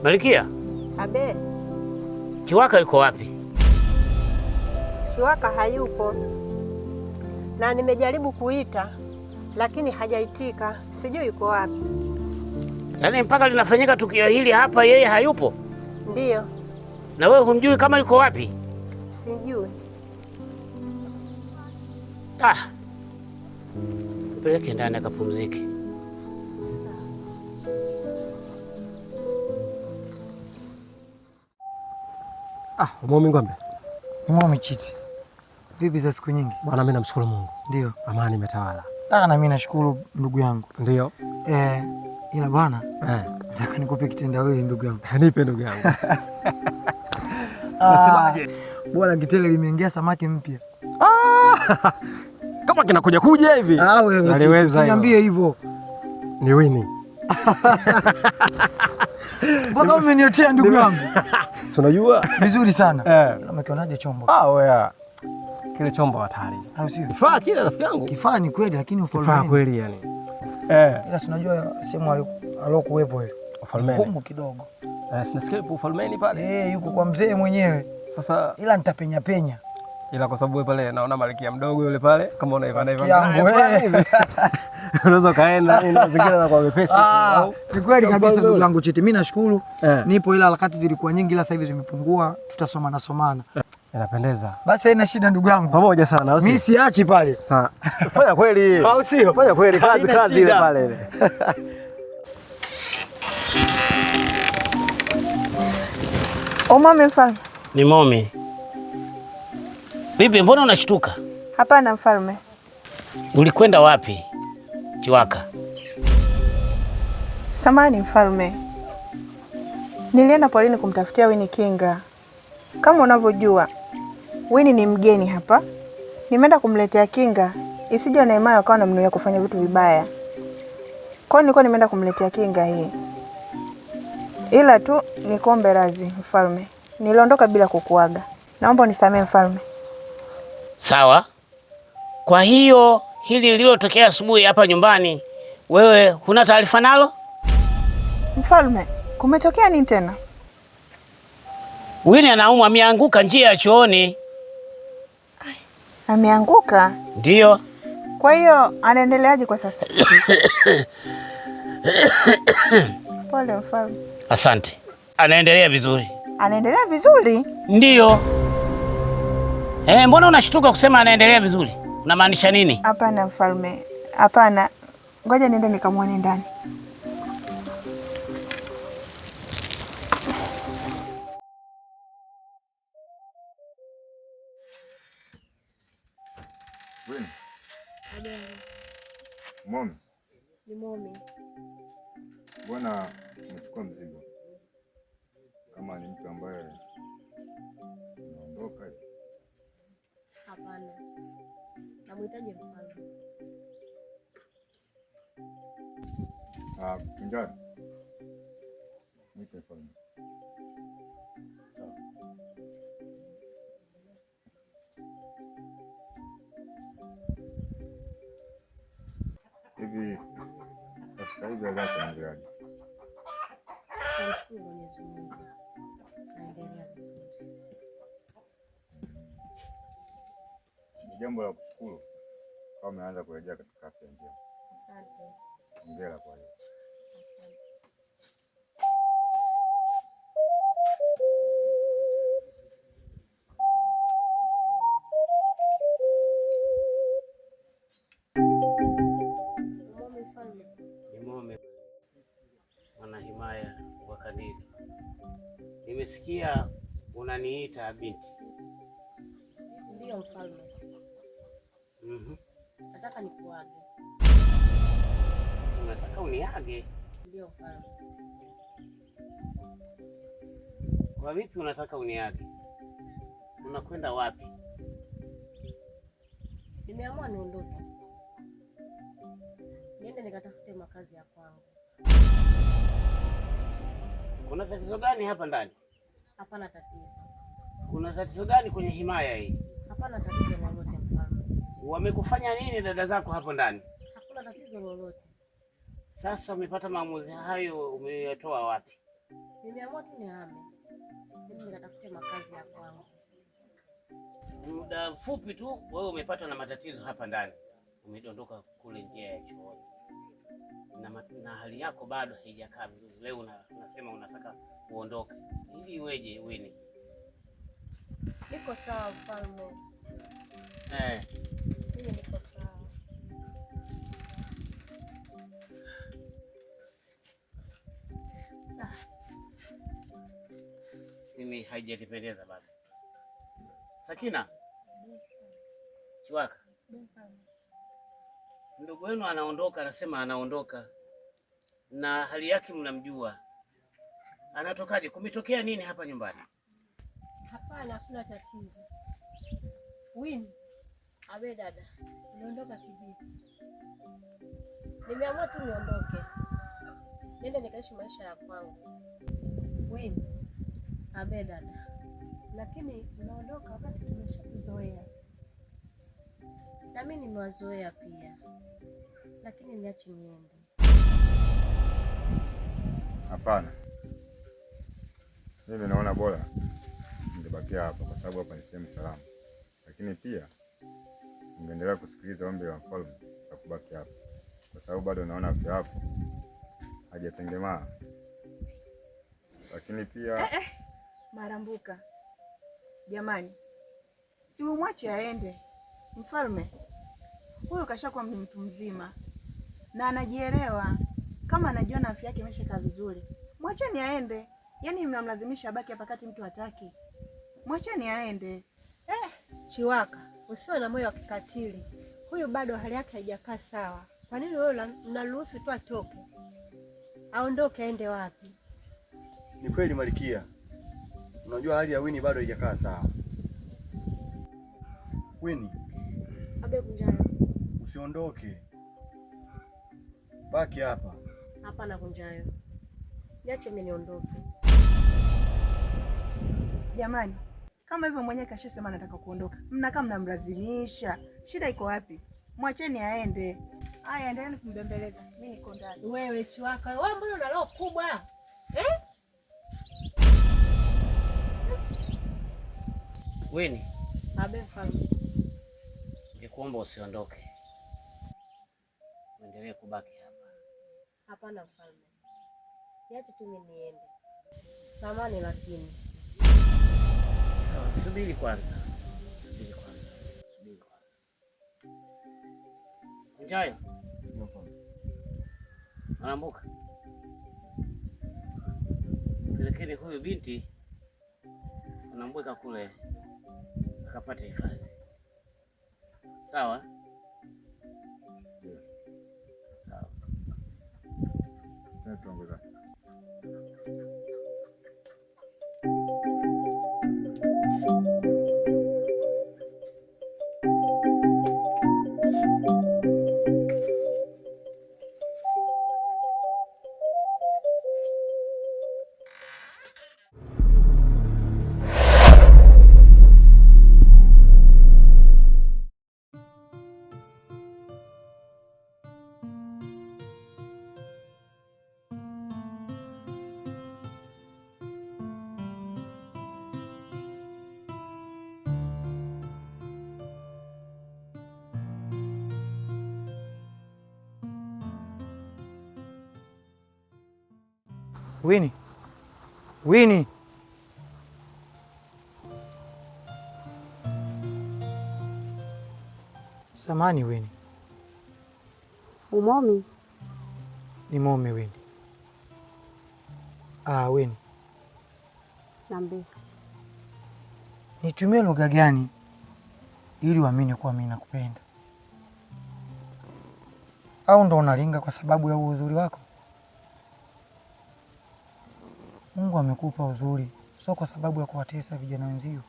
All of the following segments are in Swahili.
Malikia, Abe, Chiwaka yuko wapi? Chiwaka hayupo na nimejaribu kuita lakini hajaitika, sijui yuko wapi. Yaani mpaka linafanyika tukio hili hapa yeye hayupo? Ndiyo. Na wewe humjui kama yuko wapi? Sijui. Ah, mpeleke ndani akapumzike. Ah, Momi Ngwambe. Momi Chiti. Vipi za siku nyingi? Bwana, mimi namshukuru Mungu. Ndio. Amani imetawala. Ah, na mimi nashukuru ndugu yangu. Ndio. Ila bwana, nataka nikupe kitendawili ndugu yangu. Nipe ndugu yangu. Nasemaje? Bwana, kitele limeingia samaki mpya. Ah! Kama kinakuja kuja hivi. Ah, wewe Naliweza hilo. Niambie hivyo. Ni Wini. Mbona umeniotea ndugu yangu? Si unajua? Vizuri sana. Umekionaje chombo? Ah, wewe. Kile chombo hatari. Au sio? Kifaa kile rafiki yangu. Kifaa ni kweli lakini ufalme. Kifaa kweli yani. Ila si unajua sehemu alokuwepo ile. Ufalmeni. Ngumu kidogo. Sinasikia yupo ufalmeni pale. Yuko kwa mzee mwenyewe. Sasa ila nitapenya penya. Ila kwa sababu pale naona malkia mdogo yule pale kama unaivana Rafiki hivyo. yangu, eh. Unaweza kaenda ina mazingira na kwa mepesi. Ni kweli kabisa ndugu yangu Chiti. Mimi nashukuru. Nipo ila harakati zilikuwa nyingi ila sasa hivi zimepungua, tutasomana somana. Inapendeza. Basi haina shida ndugu yangu. Pamoja sana, au sio? Mimi siachi pale. Sawa. Fanya kweli. Au sio? Fanya kweli, kazi Haina kazi ile shida. pale ile. Umome mfalme. Ni Momi. Vipi, mbona unashtuka? Hapana mfalme. Ulikwenda wapi Chiwaka? Samahani mfalme. Nilienda porini kumtafutia Wini kinga. Kama unavyojua, Wini ni mgeni hapa. Nimeenda kumletea kinga isije na imani akawa anamnuia kufanya vitu vibaya. Kwa hiyo nilikuwa nimeenda kumletea kinga hii. Ila tu nikuombe radhi mfalme. Niliondoka bila kukuaga. Naomba unisamehe mfalme. Sawa. Kwa hiyo hili lililotokea asubuhi hapa nyumbani, wewe huna taarifa nalo? Mfalme, kumetokea nini tena? Wini anaumwa, ameanguka njia ya chooni. Ameanguka? Ndiyo. Kwa hiyo anaendeleaje kwa sasa? Pole mfalme. Asante. Anaendelea vizuri. Anaendelea vizuri? Ndiyo. Mbona unashtuka kusema anaendelea vizuri? Unamaanisha nini? Hapana mfalme. Hapana. Ngoja niende nikamwone ndani. Wini. Momi. Ni Momi. Mbona umechukua mzigo? Kama ni mtu ambaye unaondoka hivi. Hapana. Namhitaji mfalme. Kinjari. Nipe mfalme. Hivi sasa hivi hali yako inaendeleaje? Namshukuru Mwenyezi Mungu. Naendelea vizuri. Ni jambo la kushukuru kama umeanza kurejea katika afya njema. Asante. Hongera kwa hiyo. Asante. Mwanahimaya wa Kadiri, nimesikia unaniita binti. Ndiyo mfalme. Nataka nikuage. Unataka uniage? Ndiyo mfalme. Kwa vipi unataka uniage? Unakwenda wapi? Nimeamua niondoke, niende nikatafute makazi ya kwangu. Kuna tatizo gani hapa ndani? Hapana tatizo. Kuna tatizo gani kwenye himaya hii? Hapana tatizo lolote mfalme. Wamekufanya nini dada zako hapo ndani? Hakuna tatizo lolote. Sasa umepata maamuzi hayo umeyatoa wapi? Nimeamua tu nihame, niende nikatafute makazi ya kwangu. Muda mfupi tu wewe umepatwa na matatizo hapa ndani, umedondoka kule njia ya chooni na hali yako bado haijakaa vizuri. Leo unasema unataka uondoke, ili iweje Wini? Niko sawa mfalme. Mimi niko sawa. Mimi haijanipendeza bado. Sakina Chiwaka, ndugu wenu anaondoka, anasema anaondoka na hali yake mnamjua. Anatokaje? Kumetokea nini hapa nyumbani? Hapana, hakuna tatizo. Wini, Abe dada, unaondoka kivipi? Nimeamua tu niondoke, niende nikaishi maisha ya kwangu. Wini, Abe dada, lakini unaondoka wakati tumeshakuzoea. Na mimi nimewazoea pia, lakini niache niende. Hapana, mimi naona bora ningebakia hapa kwa sababu hapa ni sehemu salama, lakini pia ningeendelea kusikiliza ombi la mfalme la kubaki hapa, kwa sababu bado naona afya yako hajatengemaa, lakini pia Marambuka, jamani, simumwache aende. Mfalme huyu kashakuwa ni mtu mzima na anajielewa. Kama anajiona afya yake imeshakaa vizuri, mwacheni aende. Yaani mnamlazimisha abaki hapa kati mtu hataki. Mwacheni aende. Chiwaka, usiwe na moyo wa kikatili. Huyu bado hali yake haijakaa sawa. Kwa nini wewe unaruhusu tu atoke? Aondoke aende wapi? Ni kweli Malikia, unajua hali ya Wini bado haijakaa sawa. Wini, Abe Kunjayo. Usiondoke, baki hapa. Hapana Kunjayo, niache mimi niondoke. Jamani, kama hivyo mwenyewe kashasema anataka kuondoka, mnakaa mnamlazimisha. Shida iko wapi? Mwacheni aende. Haya, endeleeni kumbembeleza, mimi niko ndani. Wewe Chiwaka, wewe mbona una roho kubwa eh? Wini, Abe mfalme, nikuomba usiondoke, uendelee kubaki hapa. Hapana mfalme, niache tu mimi niende. Samahani lakini. Sawa, subiri kwanza, subiri kwanza, subiri kwanza. Kunjayo, Marambuka, pelekeni huyu binti, unamweka kule akapate hifadhi. Sawa? Yeah. Sawa. Tuongoza. Wini, Wini, samani Wini. Umomi? Ni momi Wini. Ah, Wini. Niambie. Nitumie lugha gani ili uamini kuwa mimi nakupenda? Au ndo unalinga kwa sababu ya uzuri wako? Mungu amekupa uzuri, sio kwa sababu ya kuwatesa vijana wenzio.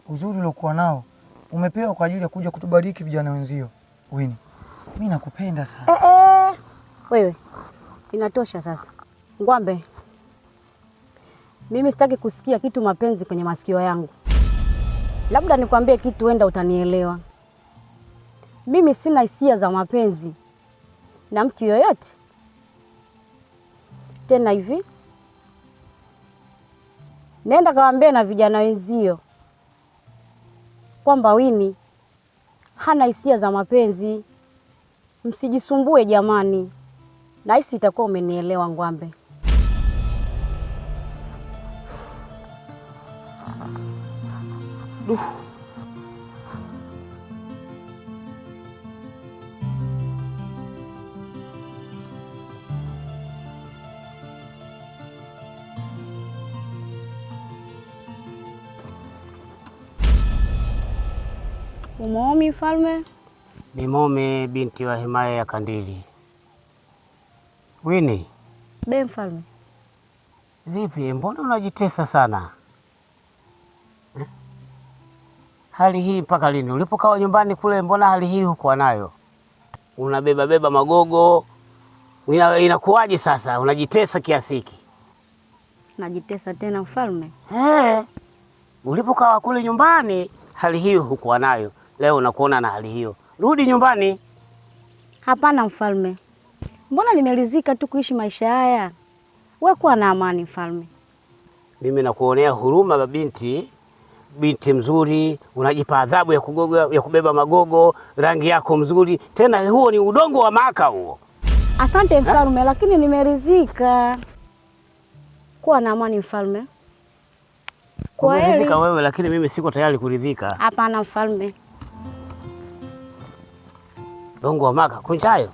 Uzuri uliokuwa nao umepewa kwa ajili ya kuja kutubariki vijana wenzio. Wini, mimi nakupenda sana. Wewe, inatosha sasa. Ngwambe, mimi sitaki kusikia kitu mapenzi kwenye masikio yangu. Labda nikwambie kitu, wenda utanielewa. Mimi sina hisia za mapenzi na mtu yoyote. tena hivi, nenda kawaambie na vijana wenzio kwamba Wini hana hisia za mapenzi. Msijisumbue jamani. Nahisi itakuwa umenielewa Ngwambe. Duh. Umomi mfalme? Ni Momi binti wa himaya ya Kandili. Wini, Be mfalme. vipi, mbona unajitesa sana eh? Hali hii mpaka lini? Ulipokawa nyumbani kule, mbona hali hii hukuwa nayo? Unabeba beba magogo, inakuwaje sasa unajitesa kiasi hiki? Najitesa tena mfalme? Eh, ulipokawa kule nyumbani hali hiyo hukuwa nayo, leo unakuona na hali hiyo. Rudi nyumbani. Hapana mfalme, mbona nimelizika tu kuishi maisha haya. We kuwa na amani mfalme. Mimi nakuonea huruma binti, binti mzuri, unajipa adhabu ya kugoga, ya kubeba magogo, rangi yako mzuri, tena huo ni udongo wa maka huo. Asante mfalme, lakini nimeridhika. Kuwa na amani mfalme. Kwa heri. Umeridhika wewe, lakini mimi siko tayari kuridhika. Hapana mfalme. Dongo wa maka kunjayo,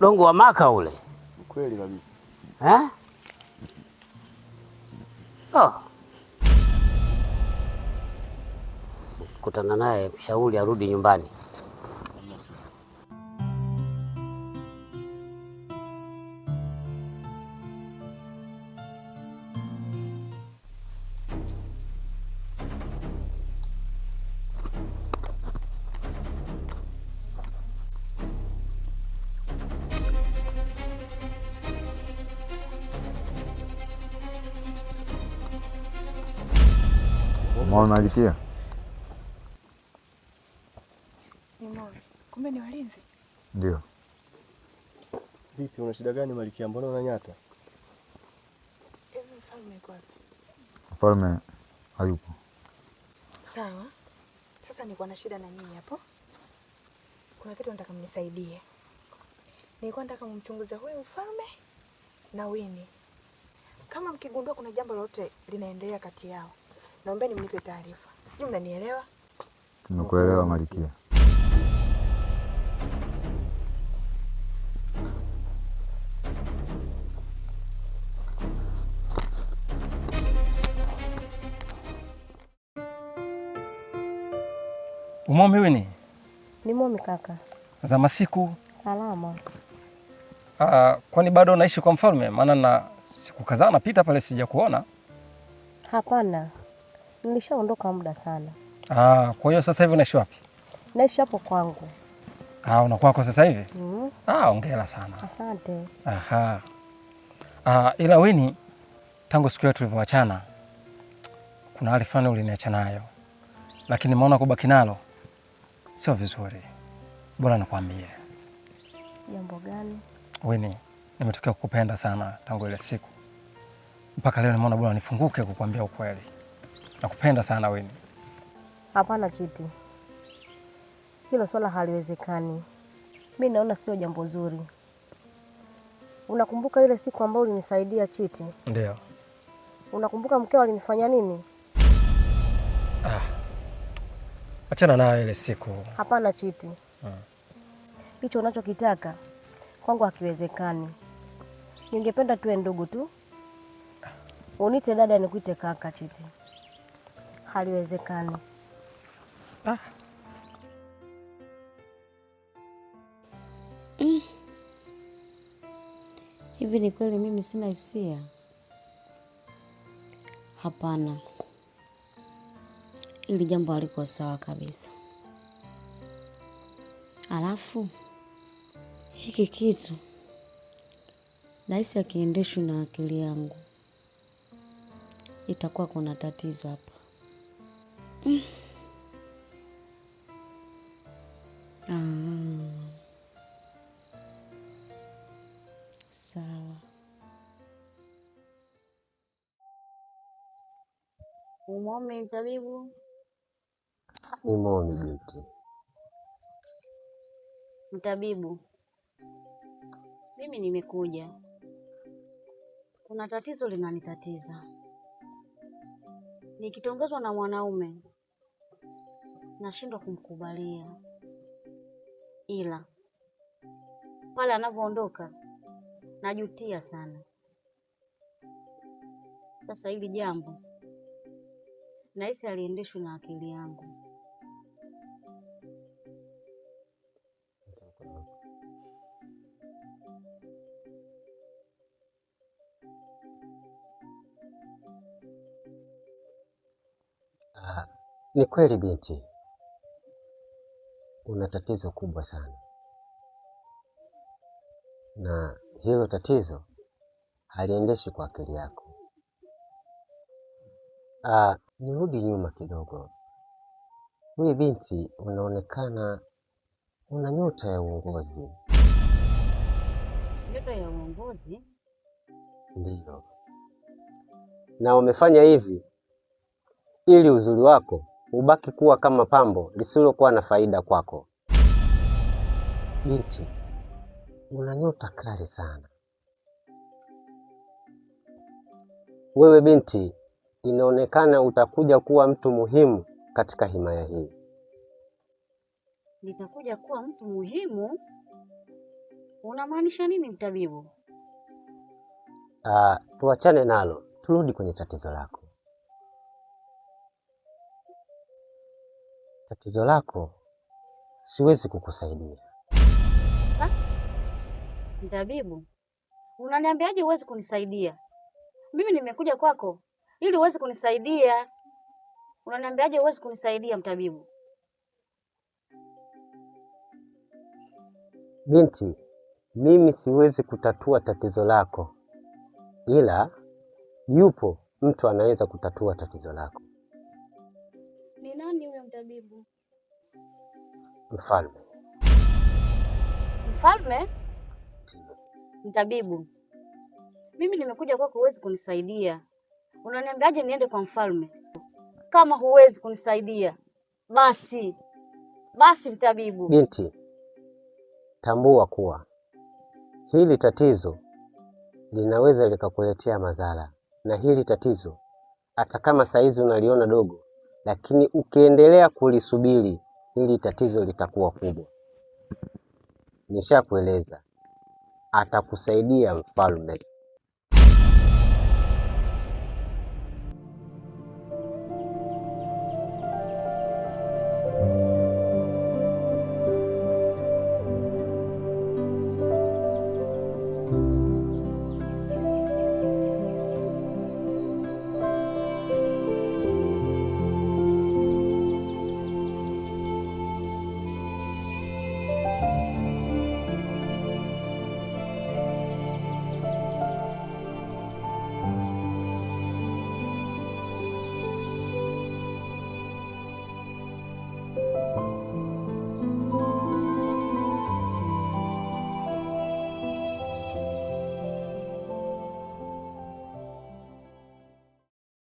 dongo wa maka ule. Ni kweli kabisa. Eh? Oh. Kutana naye mshauri arudi nyumbani. Umeona Malkia? Kumbe ni walinzi? Ndio. Vipi, una shida gani Malkia? Mbona unanyata? Hivi mfalme yuko wapi? Mfalme hayupo. Sawa. Sasa nilikuwa na shida na nyinyi hapo. Kuna kitu nataka mnisaidie. Nilikuwa nataka mumchunguze huyu mfalme na Wini. Kama mkigundua kuna jambo lolote linaendelea kati yao, naombeni mnipe taarifa. Sijui mnanielewa? Tumekuelewa Malkia. Umomi Wini? Ni momi kaka. Za masiku. Salama. Kwani bado unaishi kwa mfalme? Maana na siku kadhaa napita pale sijakuona. Hapana, nilishaondoka muda sana. Kwa hiyo sasa hivi unaishi wapi? Naishi hapo kwangu. Una kwako sasa hivi? Mm. Hongera sana. Asante. Aha. Ila Wini, tangu siku ile tulivyoachana kuna hali fulani uliniacha nayo, lakini nimeona kubaki nalo sio vizuri. Bora nikwambie. Jambo gani? Wini, nimetokea kukupenda sana tangu ile siku mpaka leo, nimeona bora nifunguke kukwambia ukweli. Nakupenda sana Wini. Hapana Chiti, hilo swala haliwezekani. Mi naona sio jambo zuri. Unakumbuka ile siku ambayo ulinisaidia Chiti? Ndio. Unakumbuka mkeo alinifanya nini? Achana nayo ile siku. Hapana Chiti, hicho unachokitaka kwangu hakiwezekani. Ningependa tuwe ndugu tu, unite dada nikuite kaka. Chiti, haliwezekani. Hivi ni kweli mimi sina hisia? Hapana, hili jambo haliko sawa kabisa. Alafu hiki kitu nahisi hakiendeshwi na akili yangu, itakuwa kuna tatizo hapa. Sawa. Umuomi mtabibu? Nimuomi binti. Mtabibu, mimi nimekuja, kuna tatizo linanitatiza. Nikitongozwa na mwanaume nashindwa kumkubalia, ila pale anavyoondoka najutia sana. Sasa hili jambo nahisi aliendeshwa na akili yangu. Ni kweli binti, una tatizo kubwa sana, na hilo tatizo haliendeshi kwa akili yako. Nirudi nyuma kidogo. Wewe binti, unaonekana una nyota ya uongozi. Nyota ya uongozi? Ndiyo, na umefanya hivi ili uzuri wako ubaki kuwa kama pambo lisilokuwa na faida kwako. Binti, una nyota kali sana. Wewe binti, inaonekana utakuja kuwa mtu muhimu katika himaya hii. Nitakuja kuwa mtu muhimu? Unamaanisha nini mtabibu? Tuachane nalo, turudi kwenye tatizo lako. Tatizo lako siwezi kukusaidia. Mtabibu, unaniambiaje huwezi kunisaidia? Mimi nimekuja kwako ili uweze kunisaidia. Unaniambiaje huwezi kunisaidia mtabibu? Binti, mimi siwezi kutatua tatizo lako, ila yupo mtu anaweza kutatua tatizo lako. Ni nani huyo mtabibu? Mfalme. Mfalme? Mtabibu, mimi nimekuja kwako huwezi kunisaidia. Unaniambiaje niende kwa mfalme kama huwezi kunisaidia? Basi basi mtabibu. Binti, tambua kuwa hili tatizo linaweza likakuletea madhara, na hili tatizo hata kama saizi unaliona dogo, lakini ukiendelea kulisubiri hili tatizo litakuwa kubwa. Nishakueleza, atakusaidia mfalme.